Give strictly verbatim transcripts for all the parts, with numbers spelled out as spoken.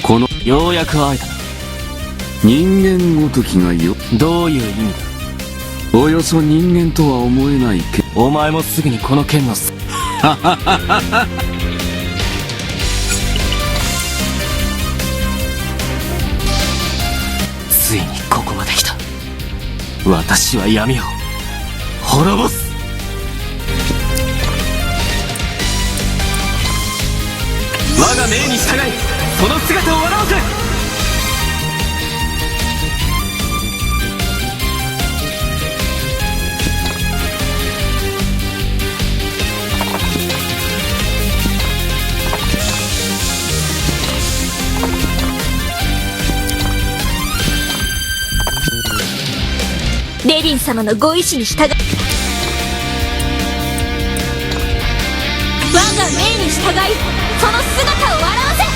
この、ようやく会えたな。人間ごときがよ。どういう意味だ？およそ人間とは思えないけ、お前もすぐにこの件のせ、ついにここまで来た。私は闇を滅ぼす。我が命に従い、その姿を現せ。レディン様のご意志に従い、我が命に従い、その姿を現せ。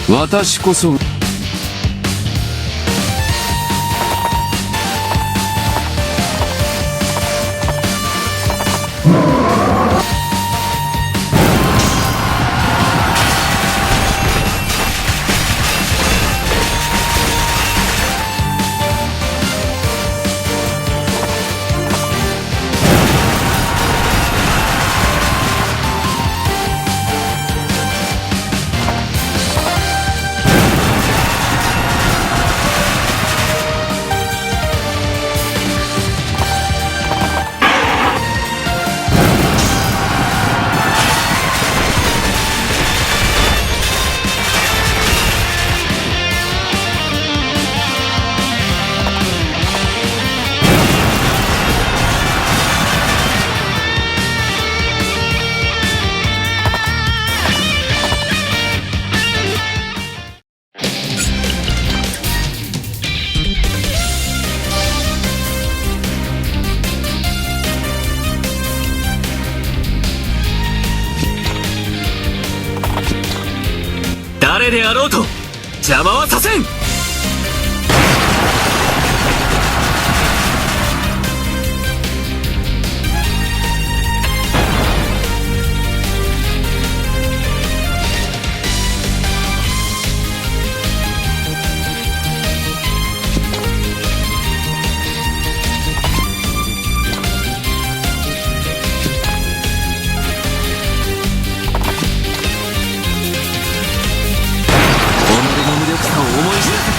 私こそ。誰であろうと邪魔はさせん。己の無力さを思い知らせて。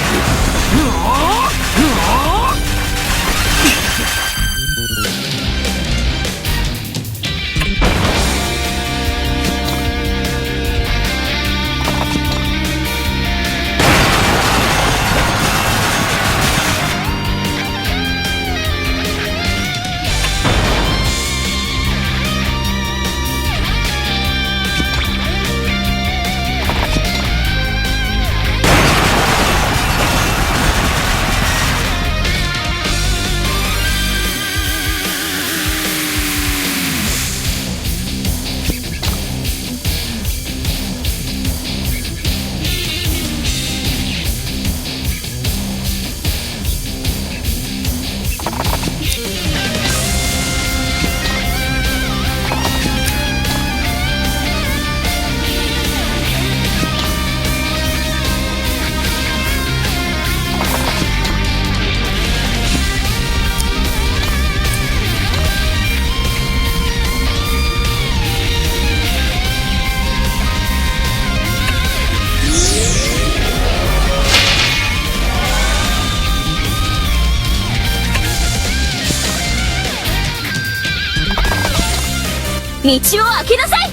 道を開けなさい。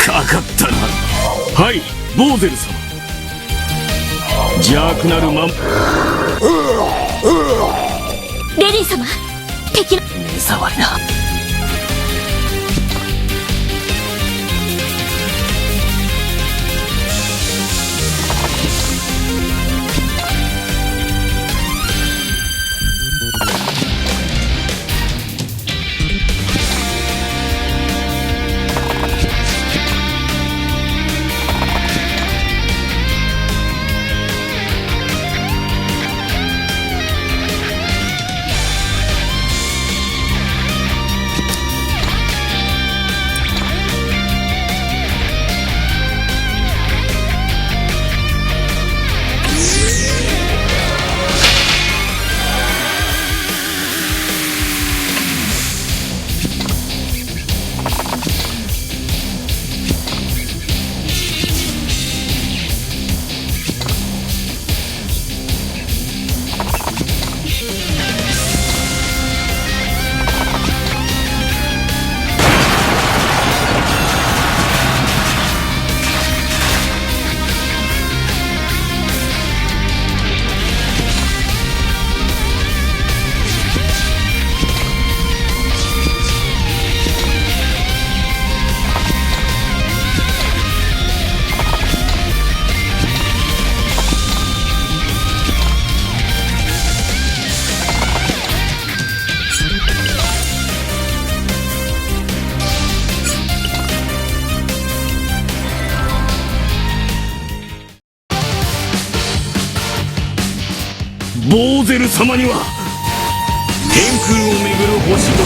かかったな。はい、ボーゼル様。邪悪なる魔。レリー様。敵の目障りだ。ボーゼル様には、天空を巡る星々、